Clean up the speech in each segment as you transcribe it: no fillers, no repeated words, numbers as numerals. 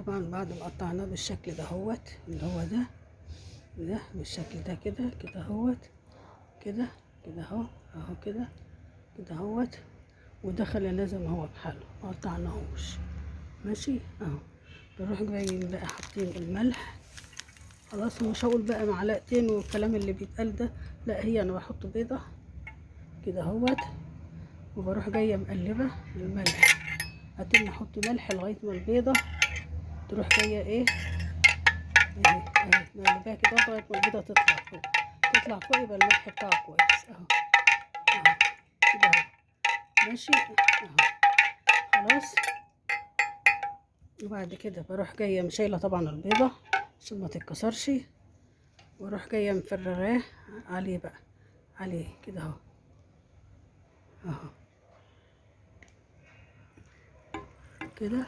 طبعا بعد ما قطعناه بالشكل ده هوت، اللي هو ده ده بالشكل ده كده كده هوت كده كده اهو اهو كده كده اهوت، وده خليناه زي ما هو بحاله ما قطعناهوش. ماشي اهو. بنروح جايين بقى حاطين الملح. خلاص، ومش هقول بقى معلقتين والكلام اللي بيتقال ده، لا، هي انا بحط بيضة كده اهوت، وبروح جاية مقلبه الملح. هتم احط ملح لغاية ما البيضة تروح جاية ايه اهي اهي، مقلباها كده لغاية ما البيضة تطلع فوق، تطلع فوق يبقى الملح بتاعه كويس اهو اهو كده اهو. ماشي اهو خلاص. وبعد كده بروح جاية شايله طبعا البيضة عشان ما تتكسرش، واروح جاية مفرغاه عليه بقى، عليه كده اهو اهو كده.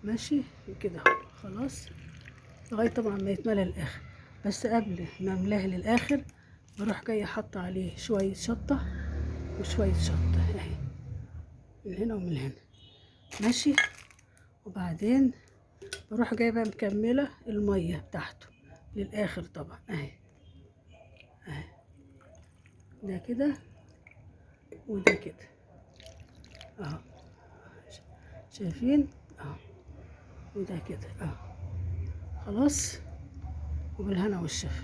ماشي كده اهو خلاص، لغاية طبعا ما يتملى للاخر. بس قبل ما املاه للاخر بروح جاية حاطه عليه شوية شطه وشوية شطه اهي، من هنا ومن هنا. ماشي. وبعدين بروح جايبه مكملة المية بتاعته للاخر طبعا اهي اهي، ده كده وده كده اهو، شايفين اهو، وده كده اهو خلاص. وبالهنا والشفا.